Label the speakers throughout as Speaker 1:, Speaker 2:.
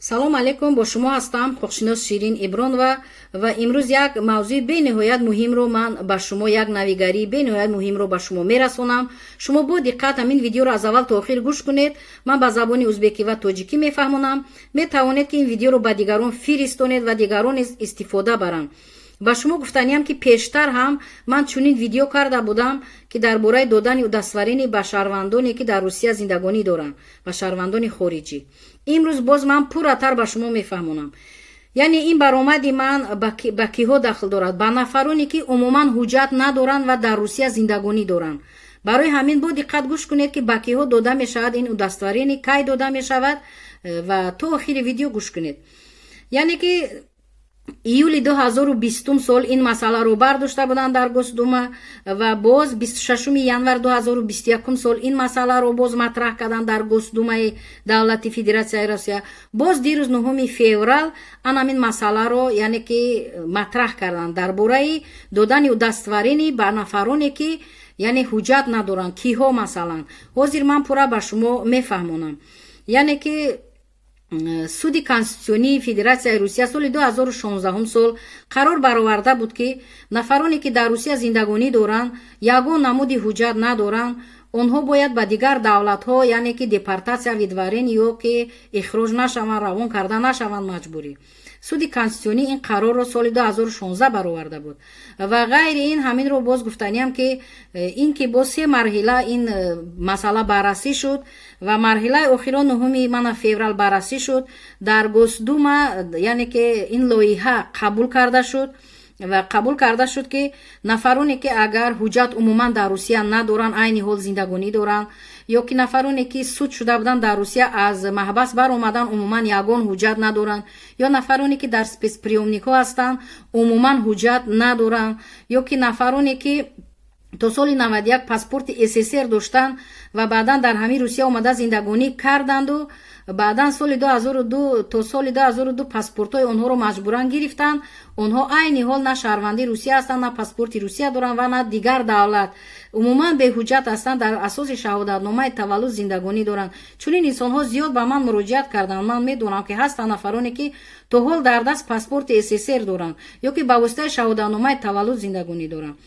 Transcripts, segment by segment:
Speaker 1: Салом алейкум, бо шумо ҳастам ҳуқуқшинос Ширин Ибронова ва имрӯз як мавзӯи бениҳоят муҳимро ман ба шумо, як навигарии бениҳоят муҳимро ба шумо мерасонам. Шумо бо диққат ҳамин видеоро аз аввал то охир гӯш кунед. Ман ба забони узбекӣ ва тоҷикӣ мефаҳмонам. Метавонед, ки ин видеоро ба дигарон фиристонед ва дигарон низ истифода баранд. Ба шумо гуфтаниям, ки пештар ҳам ман чунин видео карда будам, ки дар бораи додани удостоверение ба шаҳрвандоне, ки дар Русия зиндагонӣ доранд, ба шаҳрвандони хориҷӣ. Имрӯз боз ман пурратар ба шумо мефаҳмонам. Яъне ин баромади ман ба киҳо дахл дорад? Ба нафароне, ки умуман ҳуҷҷат надоранд ва дар Русия зиндагонӣ доранд. Барои ҳамин бо диққат гӯш кунед, ки ба киҳо дода мешавад ин удостоверение, кай дода мешавад, ва то охири видео гӯш кунед. Яъне ки июли 2020 сол ин масъаларо бардошта буданд дар Госдума ва боз 26 январ 2021 сол ин масъаларо боз матраҳ карданд дар Госдумаи давлати Федератсияи Россия. Боз дирӯз, 9 феврал, анамин масъаларо, яъне ки, матраҳ карданд дар бораи додани удостоверение ба нафароне, ки, яъне, ҳуҷҷат надоранд. Киҳо, масалан, ҳозир ман пурра ба шумо мефаҳмонам. Яъне ки Суди Конститутсионии Федератсияи Русия соли 2016 сол қарор бароварда буд, ки нафароне, ки дар Русия зиндагонӣ доранд, ягон намуди ҳуҷҷат надоранд, онҳо бояд ба дигар давлатҳо, яъне ки депортатсия, выдворение ё ки ихроҷ нашаванд, равон карда нашаванд маҷбурӣ. Суди Конститутсионӣ ин қарорро соли 2016 бароварда буд. Ва ғайри ин, ҳаминро боз гуфтаниям, ки ин ки боз се марҳила ин масъала баррасӣ шуд ва марҳилаи охиро 9 мана феврал баррасӣ шуд дар Госдума. Яъне ки ин лоиҳа қабул карда шуд ва қабул карда шуд, ки нафароне, ки агар ҳуҷҷат умуман дар Русия надоранд, айни ҳол зиндагонӣ доранд, ё ки нафароне, ки суд шуда буданд дар Русия, аз маҳбас баромадан, умуман ягон ҳуҷҷат надоранд, ё нафароне, ки дар спецприёмникҳо ҳастанд, умуман ҳуҷҷат надоранд, ё ки нафароне, ки то соли 91 паспорти СССР доштанд ва баъдан дар ҳамин Русия омада зиндагонӣ карданду баъдан соли 2002, то соли 2002 паспортҳои онҳоро маҷбуран гирифтанд, онҳо айни ҳол на шаҳрванди Русия ҳастанд, на паспорти Русия доранд ва на дигар давлат, умуман беҳуҷҷат ҳастанд, дар асоси шаҳодатномаи таваллуд зиндагонӣ доранд. Чунин инсонҳо зиёд ба ман муроҷиат карданд. Ман медонам, ки ҳастанд нафароне, ки то ҳол дар даст паспорти СССР доранд ё ки ба воситаи шаҳодатномаи таваллуд зиндагонӣ доранд.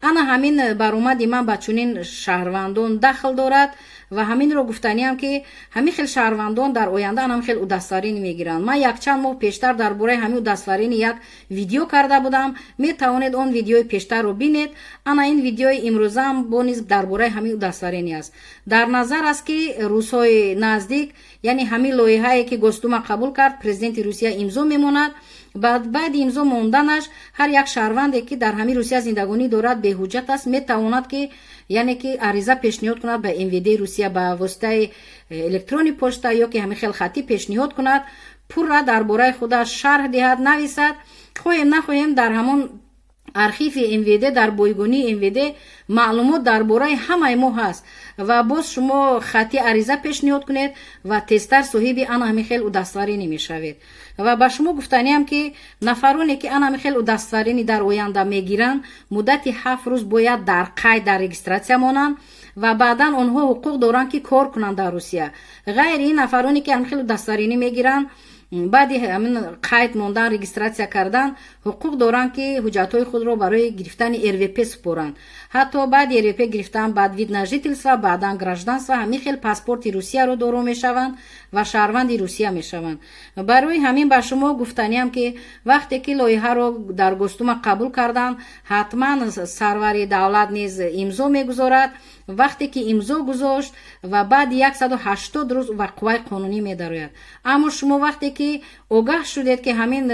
Speaker 1: Ана ҳамин баромади ман ба чунин шаҳрвандон дахл дорад ва ҳаминро гуфтаниам, ки ҳамин хел шаҳрвандон дар оянда ҳамин хел удостоверение мегиранд. Ман якчанд моҳ пештар дар бораи ҳамин удостоверение як видео карда будам. Метавонед он видеои пештарро бинед. Ана ин видеои имрӯзаам бо низ дар бораи ҳамин удостоверение аст. Дар назар аст, ки рӯзҳои наздик, яъне ҳамин лоиҳае, ки Госдума қабул кард, президенти Русия имзо мемонад. Баъди имзо монданаш ҳар як шаҳрванде, ки дар ҳамин Русия зиндагонӣ дорад, беҳуҷҷат аст, метавонад, ки, яъне ки, ариза пешниҳод кунад ба МВД Русия ба воситаи электронный почта ё ки ҳамин хел хаттӣ пешниҳод кунад, пурра дар бораи худаш шарҳ диҳад, нависад. Хоҳем нахоҳем, дар ҳамон архиви МВД, дар бойгонии МВД маълумот дар бораи ҳамаи мо ҳаст. Ва боз шумо хатти ариза пешниҳод кунед ва тезтар соҳиби ана ҳамин хел удостоверение мешавед. Ва ба шумо гуфтаниам, ки нафароне, ки ана ҳамин хел удостоверение дар оянда мегиранд, муддати 7 рӯз бояд дар қайд, дар регистрация монанд ва баъдан онҳо ҳуқуқ доранд, ки кор кунанд дар Русия. Ғайри ин, нафароне, ки ҳамин хел удостоверение мегиранд, баъди ҳамин қайд мондан, регистрация кардан, ҳуқуқ доранд, ки ҳуҷҷатҳои худро барои гирифтани РВП супоранд. Ҳатто баъди РВП гирифтан, баъд вид на жительство, баъдан гражданство, ҳамин хел паспорти Русияро доро мешаванд ва шаҳрванди Русия мешаванд. Барои ҳамин ба шумо гуфтаниам, ки вақте ки лоиҳаро дар Госдума қабул карданд, ҳатман сарвари давлат низ имзо мегузорад. Вақте ки имзо гузошт ва баъди 180 рӯз ва қувваи қонунӣ медарояд. Аммо шумо вақте ки огаҳ шудед, ки ҳамин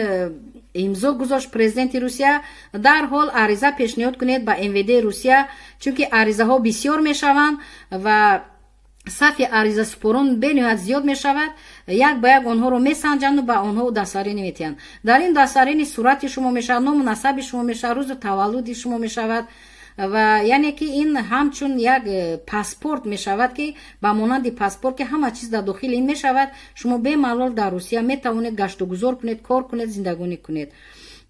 Speaker 1: имзо гузошт президенти Русия, дарҳол ариза пешниҳод кунед ба МВД Русия, чунки аризаҳо бисёр мешаванд ва сафи аризасупорон бениҳоят зиёд мешавад. Як ба як онҳоро месанҷанду ба онҳо удостоверение метиҳанд. Дар ин удостоверение сурати шумо мешавад, ному насаби шумо мешавад, рӯзу таваллуди шумо мешавад. Ва яъне ки ин ҳамчун як паспорт мешавад, ки ба монанди паспорт, ки ҳама чиз дар дохили ин мешавад. Шумо бемалол дар Русия метавонед гаштугузор кунед, кор кунед, зиндагонӣ кунед.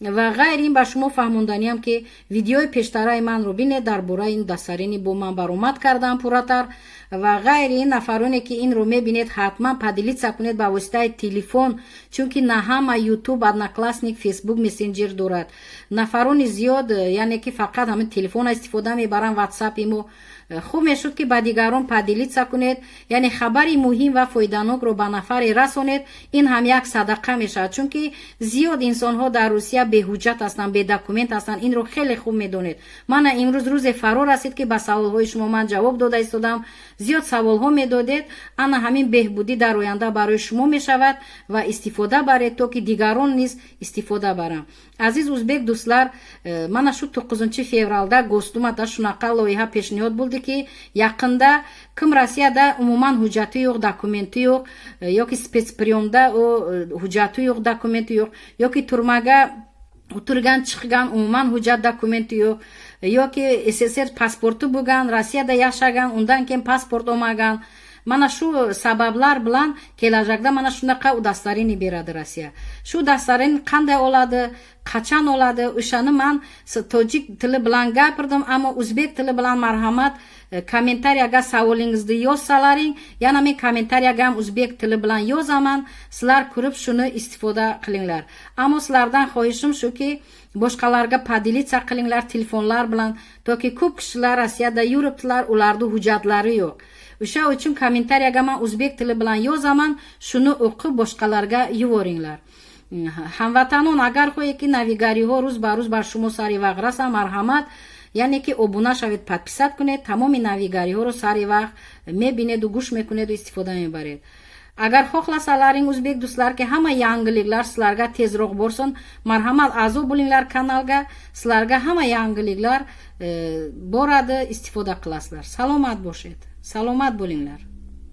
Speaker 1: Ва ғайр ин, ба шумо фаҳмонданиам, ки видеои пештараи манро бинед, дар бораи ин удостоверение бо ман баромад кардам пурратар. Ва ғайри ин, нафароне ки инро мебинед, ҳатман поделиться кунед ба воситаи телефон, чунки на ҳама Ютуб, Одноклассник, Фейсбук, мессенҷер дорад. Нафарони зиёд, яъне ки фақат ҳамин телефона истифода мебаранд, Ватсап имо. Хуб мешуд, ки ба дигарон поделиться кунед, яъне хабари муҳим ва фоиданокро ба нафаре расонед. Ин ҳам як садақа мешавад, чунки зиёд инсонҳо дар Русия беҳуҷҷат ҳастанд, бедокумент ҳастанд. Инро хеле хуб медонед. Мана имрӯз рӯзе фаро расид, ки ба саволҳои шумо ман ҷавоб дода истодам. Зиёд саволҳо медодед. Ана ҳамин беҳбудӣ дар оянда барои шумо мешавад ва истифода баред, то ки дигарон низ истифода баранд. Aziz o'zbek do'stlar, mana shu 9-fevralda Госдумада shunaqa loyiha peshnihood bo'ldiki, yaqinda kim Rossiyada umuman hujjati yo'q, dokumenti yo'q yoki спецприём da u hujjati yo'q, dokumenti yo'q yoki turmaga o'tirgan, chiqqan, umuman hujjat, dokumenti yo'q yoki СССР pasporti bo'lgan, Rossiyada yashagan, undan keyin pasport olmagan, mana shu sabablar bilan kelajakda mana shunaqa удостоверение beradi Rossiya. Shu удостоверение qanday oladi, qachon oladi, o'shani man tojik tili bilan gapirdim, ammo o'zbek tili bilan marhamat, kommentariyaga savolingizni yozsalaring, yana men kommentariyaga ham o'zbek tili bilan yozaman. Sizlar ko'rib, shuni istifoda qilinglar. Ammo sizlardan xohishim shuki, boshqalarga поделиться qilinglar telefonlar bilan, toki ko'p kishilar Rossiyada yuribdilar, ularni hujjatlari yo'q. O'sha uchun kommentariyaga man o'zbek tili bilan yozaman, shuni o'qib, boshqalarga yuboringlar. Ҳамватанон, агар хоҳед, ки навигариҳо рӯз ба рӯз бар шумо сари вақт расанд, марҳамат, яъне ки обуна шавед, подписать кунед. Тамоми навигариҳоро сари вақт мебинеду, гӯш мекунеду, истифода мебаред. Agar xohlasalaring, o'zbek do'stlarga, hamma yangiliklar sizlarga tezroq borsin, marhamat, a'zo bo'linglar kanalga. Sizlarga hamma yangiliklar boradi, istifoda qilasizlar. Salomat bo'shed, salomat bo'linglar.